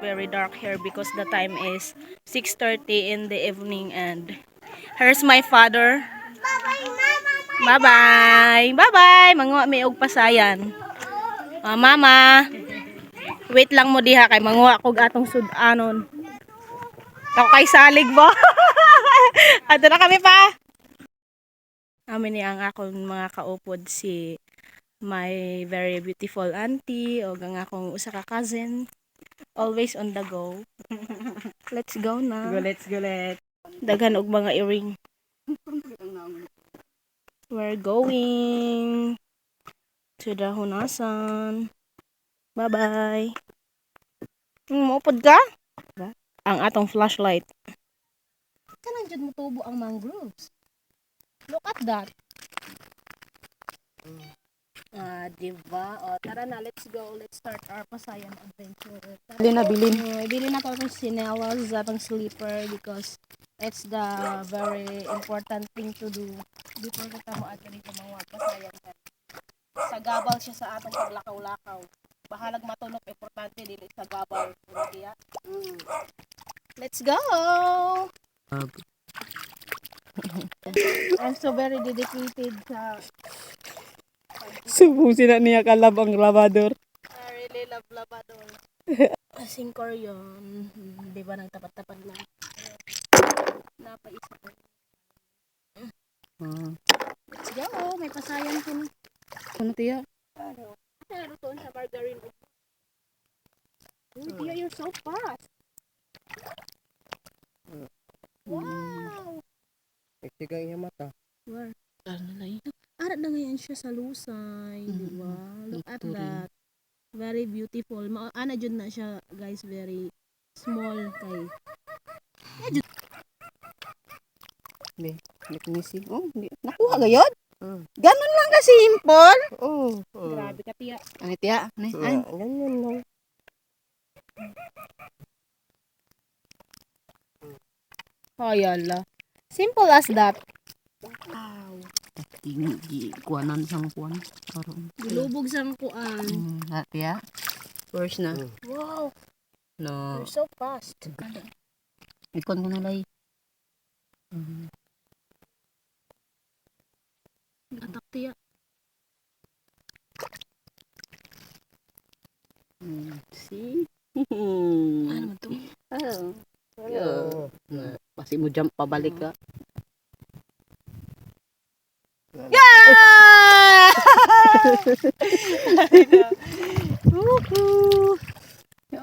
Very dark here because the time is 6:30 in the evening and here's my father. Bye-bye. Bye-bye. Manguha mi og pasayan. Ah, mama. Wait lang mo diha kay manguha kog atong sud-anon. Ako kay salig mo. Ato na kami pa. Amin ni ang akong mga kaupod, si my very beautiful auntie o ang akong usa ka cousin. Always on the go. Let's go na. Let's go, let's. Daghan og mga earring. We're going to the Honasan. Bye-bye. Moupod ka? Ang atong flashlight. Kanang jud motubo ang mangroves. Look at that. Ah, di ba? O, tara na, let's go. Let's start our Pasayan adventure. Tara. Bilin na, bilin. Bili na ko itong sinelas, atong slipper, because it's the very important thing to do before kita mo ato dito mga Pasayan. Sa gabal siya sa atong paglakaw-lakaw. Bahalag matunok, importante dili sa gabal. Kaya, let's go! I'm so very dedicated sa Subong sila niya kalab ang labador. I really love labador. Singkor yun. Di ba nagtapat-tapat lang? Napaisa ko. Let's go! May pasayan ko na. Ano, tiya? Ano? Nalutoon sa margarine. Uy, Tia, you're so fast. Wow! Nagtiga iya mata. Where? Ano na yun? Ara na ngayon siya sa lusay, di ba? Look at Victory. that. Very beautiful. Ana jud na siya, guys, very small kay. Let me see. Oh, hindi. Nakuha gayod? Ganun lang ka simple. Oo. Grabe ka, Tia. Ano, tiya? Ano? Ay. Ganyan lang. Ayala. Simple as that. Wow. Tinggi, kuanan sang kuan. Karon. Gilubog sa kuan. Ha, tiya? First na. Wow, No. you're so fast. Ikon ko na lay. Atak, Tia. See? Ano man to? Oh. Yeah. Na, Pasi mo jump pabalik ka. Yeah! Woohoo!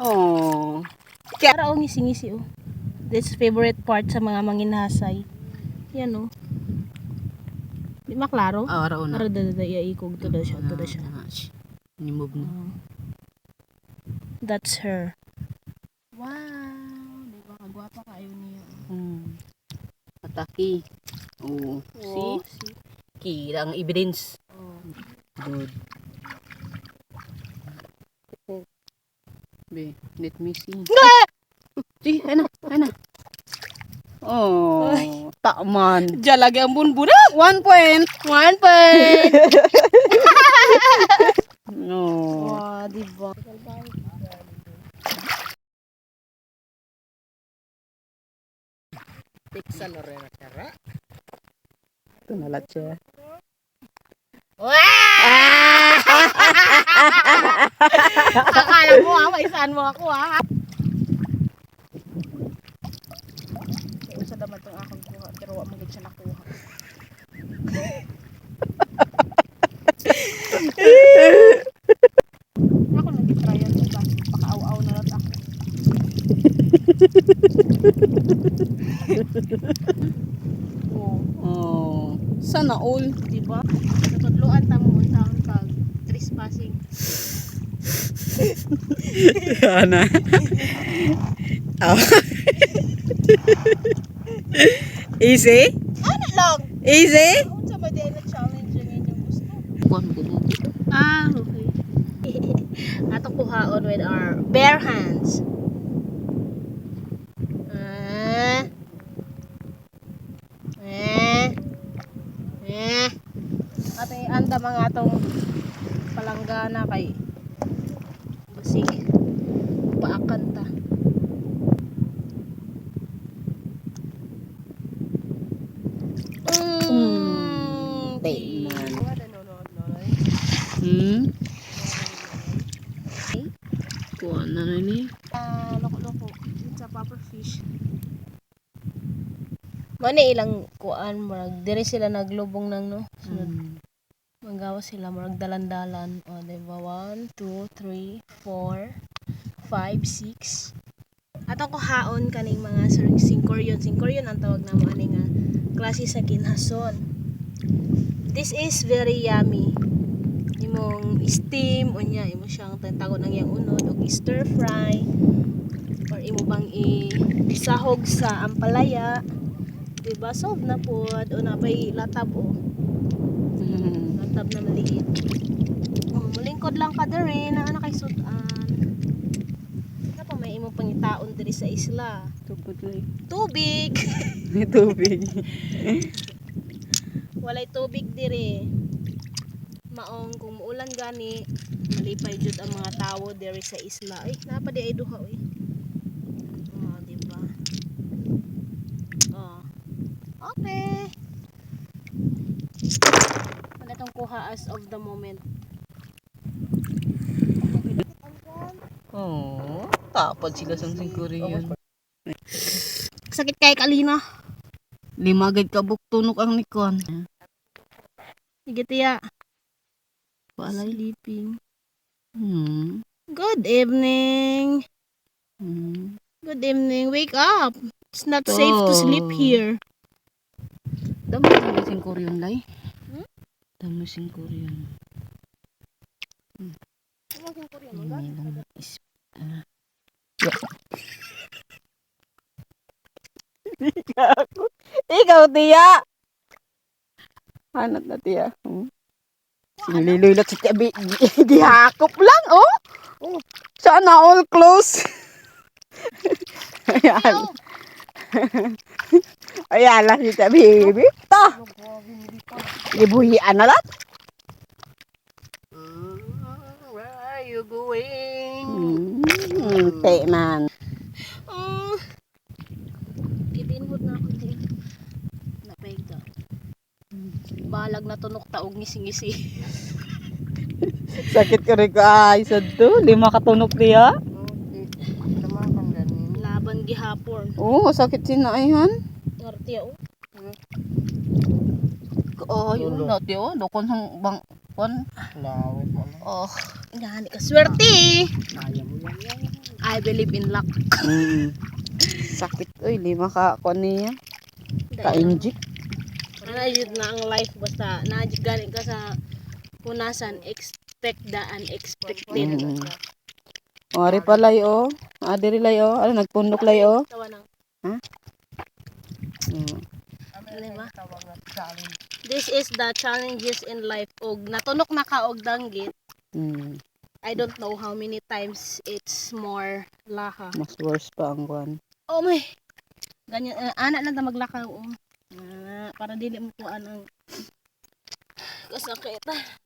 Oh. Para oh, ngisi-ngisi oh. This favorite part sa mga manginhasay. Yan oh. Di maklaro? Ah, araw na. Para da da ikog to da siya, to da siya. Ni-move na. Oh. That's her. Wow, di ba kagwapa kayo niya. Ataki. Oh, see? Oh, see? Kira ang evidence. Oh. Good. Be, let me see. See, ayun na, ayun na. Oh, taman. Diyan lagi ang bunbuna. 1 point. 1 point. No. Wow, di ba? Piksa Lorena Kara. Ito na lahat siya. Akala mo ah, maisaan mo ako ah. Usa naman tong akong kuha pero wa man gid siya nakuha. Ako nang gitry yan ba? Pakaaw-aw na lang ako. Oh, Oh, sana all. di ba? Natudloan ta mo unsaon pag trespassing. Ana. Oh. Easy? Ano lang? Easy? Unsa ba di na challenge ang inyong gusto? Kuan ko na. Ah, okay. Ato kuhaon with our bare hands. Ah. Eh. Eh. Ate, anda mga atong palanggana kay basig paakan ta. Donkey. Man. Kuha na na ni. Ah, loko-loko. It's a puffer fish. Mao ilang kuan, murag diri sila naglubong nang, no. Sunod manggawa sila, murag dalan-dalan. O, diba? 1, 2, 3, 4, 5, 6. Atong kuhaon kaning mga singkoryon. Singkoryon ang tawag namo ani nga klase sa kinhason. This is very yummy. Imong steam unya imo siyang tagon ang iyang unod og stir fry or imo bang i-sahog sa ampalaya. Diba? Solve na pod. O napay latab o. Latab na maliit. Oh, mulingkod lang ka diri na ana kay sudan. Napa may imong pangitaon diri sa isla. Tubod lang. Tubig. Tubig. Walay tubig diri. Maong kung muulan gani, malipay jud ang mga tawo diri sa isla. Ay, napa di ay duha oy. Oh, di ba? Oh. Okay. Wala tong kuha as of the moment. Oo. Oh, tapad sila sa singkuriyon. Sakit kay Kalina. Lima gid ka buktunok ang nikon. Sige, tiya. Walay. Sleeping. Good evening. Good evening. Wake up. It's not safe to sleep Oh. here. Damo sa singkuriyon lay. Hmm? Damo singkuriyon. Hindi lang is Ikaw, tiya! Hanap na, tiya. Sinililoy si tiya. Gihakop lang, oh! Sana all close. Ayan. Ayan lang si tiya, baby. Ta! Ibuhian na lang. Where are you going? Te man. Oh. Gibinhod na ako din. Napahigda. Balag na tunok taog ngisi-ngisi. Sakit ko rin ko. Ay, sad to. Lima katunok niya. Tama kang ganin. Laban gihapon. Oo, sakit sinaihan. Ngartiya oh. Ay, na tiyo. Dokon sang bang kon. Lawit mo na. Oh. Gani ka swerte. Kaya mo yan yan. I believe in luck. Sakit oy, lima ka kon niya. Ka-inject. Ana jud na ang life basta naa jud gani ka sa punasan, expect the unexpected. Ori pa lay oh. Adiri lay oh. Ano nagpundok lay oh. Tawa nang, diba? Tawag na challenge. This is the challenges in life og natunok na ka og danggit. I don't know how many times it's more laha. Mas worse pa ang kwan. Oh my. Ganyan ana lang ta maglakaw oh. Ah, para dili mo kuan ang kasakit.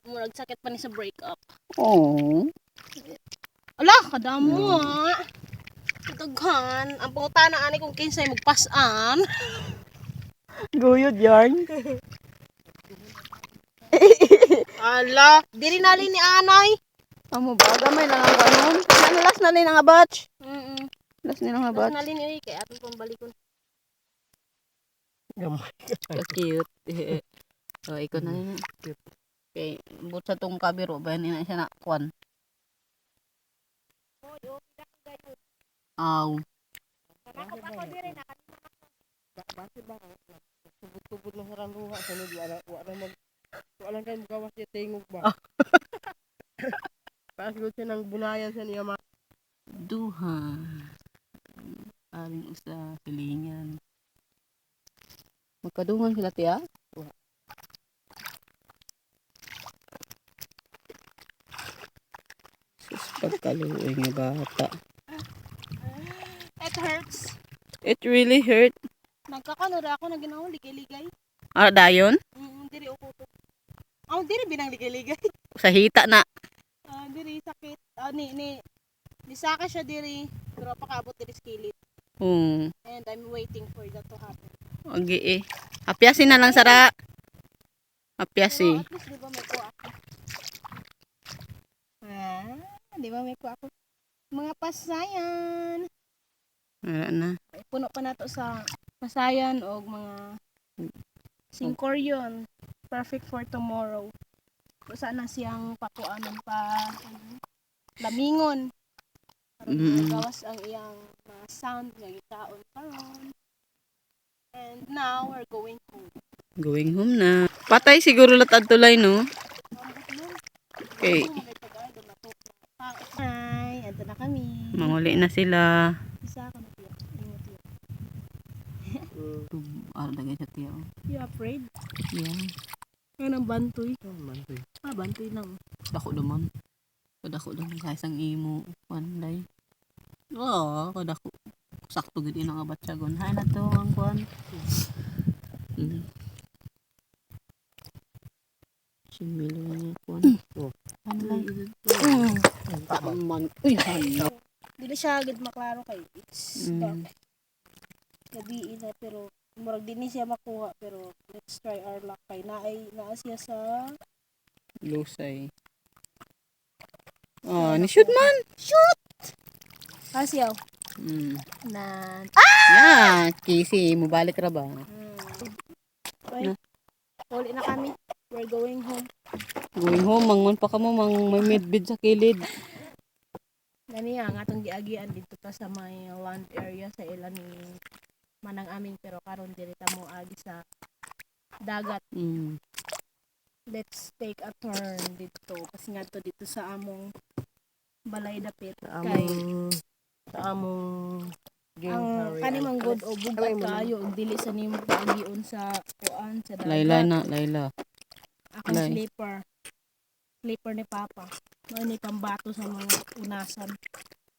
Murag sakit pa ni sa breakup. Oh. Ala, kadamo ah. Kataghan, ang pangutana ani kung kinsay magpasan. Guyod yarn. Ala, dili nali ni anay. Amo ba gamay lang ang kanon. Ano last na ni nga batch? Last ni nga Last batch. nali ni uy kay atong pambalikon. Gamay. Cute. Oh, ikaw na nila. Okay, but sa tong kabiro ba ni na siya na kwan. Aw. Tubod-tubod na sa ranruha. Sunod, wala, wala mag... Wala kayo magawas siya tingog ba? Paas ko siya ng bunayan sa niya ma. Duha. Aring usa silingan. Magkadungan sila tiya? Sus, pagkaluoy nga bata. It hurts. It really hurt. Nagkakanura ako na ginawa ligay-ligay. Ah, dayon? Diri upo to. Aw, diri binang ligay-ligay. Sa hita na. Ah, diri sakit. Ah, ni ni nisaka siya diri pero pakaabot diri sa kilid. And I'm waiting for that to happen. Agi eh. Apyasin na lang sara. Apyas eh. At least, di ba may kuha ako? Ah, di ba may kuha ako? Mga pasayan. Wala na. Puno pa nato sa pasayan o mga singkoryon. Perfect for tomorrow. Kung saan na siyang pakuanon pa lamingon. Para gawas ang iyang mga sound nga gikaon karon. And now we're going home. Going home na. Patay siguro latad tulay, no? Okay. Hi, ito na kami. Manguli na sila. Isa ka na tiyo. Ingat tiyo. Ara dagay sa tiyo. You afraid? Yeah. Ano ang bantoy? Oh, mantoy. Ah, bantoy lang. Dako naman. Kadako naman sa isang imo. Kuan day. Oo, kadako. Sakto gid ina nga batyagon. Hay na to ang kuan. Similo niya kuan. Oh. Anlay. Man. Uy, hala. Dili siya agad maklaro kay it's dark. Gabi na pero murag din ni siya makuha pero let's try our luck kay naay naa siya sa Lusay. Oh, ni shoot man. ah siya. Na Yeah, Casey, mubalik ra ba? Uy, uli na kami. We're going home. Going home, mangman pa kamo, mang may midbid sa kilid. Gani ang atong giagian dito ta sa may land area sa ila ni Manang Aming pero karon diri ta mo agi sa dagat. Let's take a turn dito kasi nga to dito sa among balay dapit Sa kay among sa among ang kani man good o bugat kaayo og dili sa nimo paagion sa kuan sa dagat. Layla na, Layla. Akong Lay. slipper. Slipper ni Papa. Mao ni pambato sa mga unasan.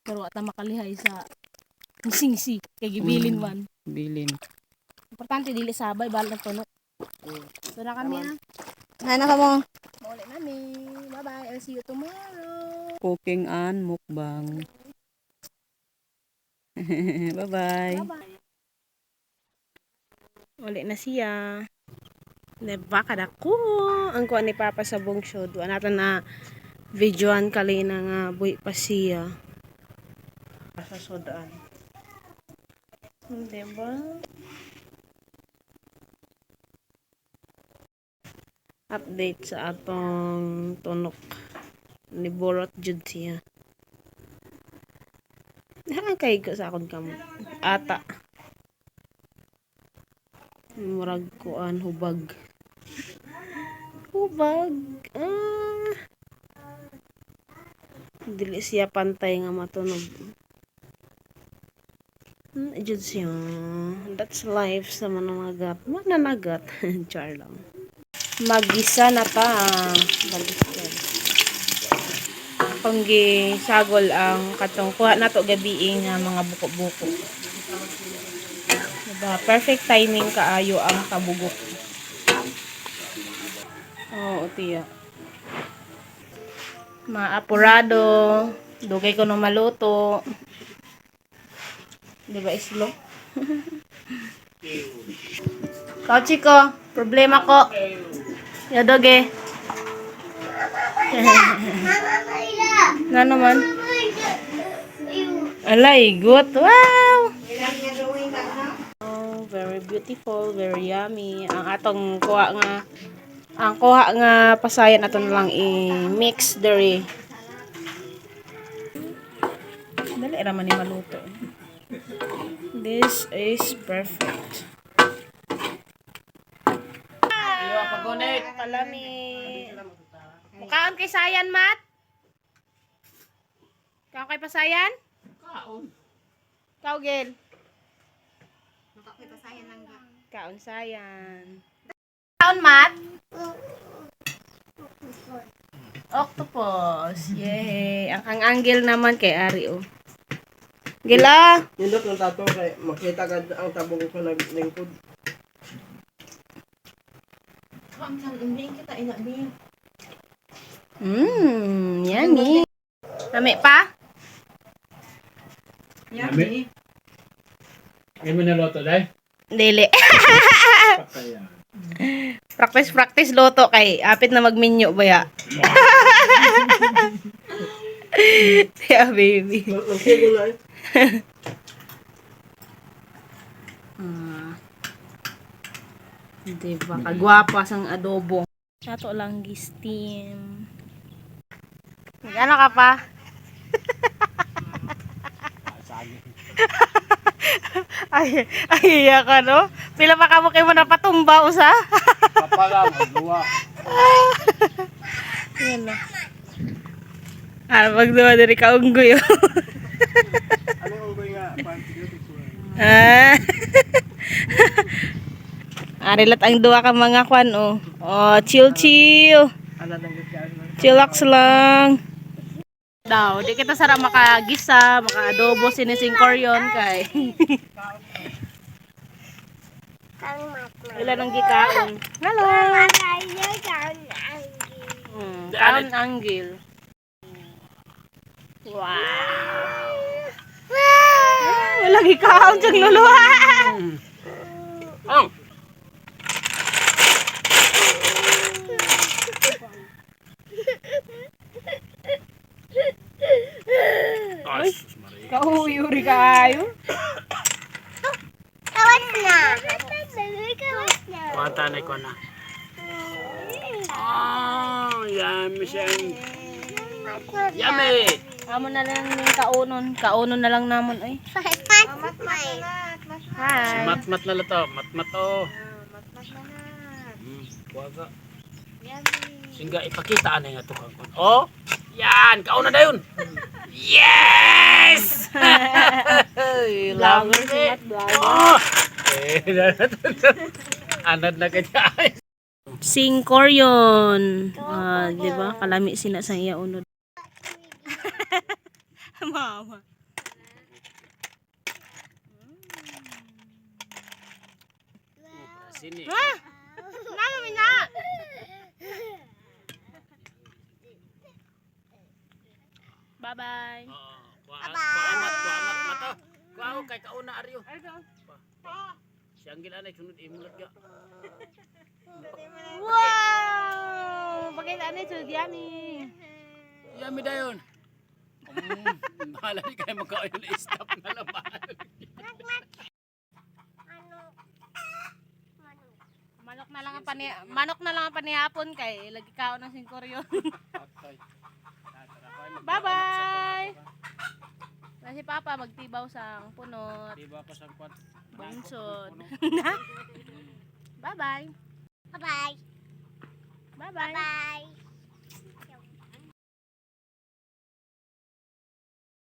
Pero ata makalihay sa singsi kay gibilin man. Bilin. Importante dili sabay bal ng tunok. So na kami na. Hay na kamo. Mauli nami. Bye bye. I'll see you tomorrow. Cooking and mukbang. Bye-bye. Bye bye. Uli na siya. Diba kadako ang kuha ni Papa sa bungsod. Wala natin na videoan kalina nga buhi pa siya. Sa sudan. Diba? Update sa atong tunok ni Borot jud siya. Kay ko sa akong kamot. Ata. Murag kuan hubag. Hubag. Ah. Dili siya pantay nga matunog. Jud siya. That's life sa mananagat. Mananagat. Char lang. Magisa na pa. Baliktad. Akong gisagol ang katong kuha nato gabi nga mga buko-buko. Diba? Perfect timing kaayo ang kabugok. Oo, tiya. Maapurado. Dugay ko no maluto. Diba, islo? Kao, Chico. Problema ko. Yadoge. Na naman? Alay, good. Wow! Oh, very beautiful, very yummy. Ang atong kuha nga ang kuha nga pasayan ato na lang i-mix dere. Dali ra man ni maluto. This is perfect. Kalami. Mukaon kay sayan, Mat? Kaon kay pasayan? Kaon. Kao, Gel. Kaon sayan. Kaon, Mat? Octopus. Yay. Ang kang anggel naman kay Ari, oh. Gila. Nindot ng tato kay makita gad ang tabong ko naglingkod. Yummy. Lami pa? Yummy. Ngayon mo naluto, day? Dili. Patayan. Practice, practice luto kay apit na magminyo ba ya? Yeah, baby. Magsigo na eh. Ah. Diba? Kagwapa sang adobo. Ato lang gi-steam. Ano ka pa? Ay, ay, iya ka, no? Pila pa ka mo kayo mo napatumba, usa? Kapala, magduwa. Yan na. Ah, pagduwa diri ka unggoy. Oh. Ano yung unggoy nga? Antibiotics. Ah. Arilat ang duwa ka mga kwan, oh. Oh, chill, chill. Ano nang gitkaan? Chillax lang. Daw, di kita sara makagisa, makaadobo sinising koryon kay. Ilan ang gikaon? Hello. Kaon anggil. Wow. Ah, wala gikaon siyang luluha. Oh! Ay, sus Maria. Kauyuri kayo. Kuwata na ko na. Oh, yummy siya. Yummy! Amo na lang yung kaunon. Kaunon na lang namon ay. Hi. Matmat na lang to. Matmat to. Kuwaga. Singga, ipakita na nga to kang Oh! Yan! Kauna na yun! Yes! Love it! Oh! Eh, anad na kanya. Singkoryon. Ah, di ba? Kalami sina sa iya unod. Mama. Sini. Ha? Nalo mina. Bye-bye. Kuamat, kuamat, mata. Kuaw kay kauna aryo. Siyang gilanay sunod imulat ga. Wow! Pakita ni Sudyani. Yummy dayon. Bahala ni kayo magkaon na stop na lang. Bahala. Manok na lang ang panihapon kay lagi kaon ng singkoryon. Bye-bye. Na si Papa magtibaw sang punot. Diba ko sa kwan. Bungsod. Bye-bye. Bye-bye. Bye-bye. Bye.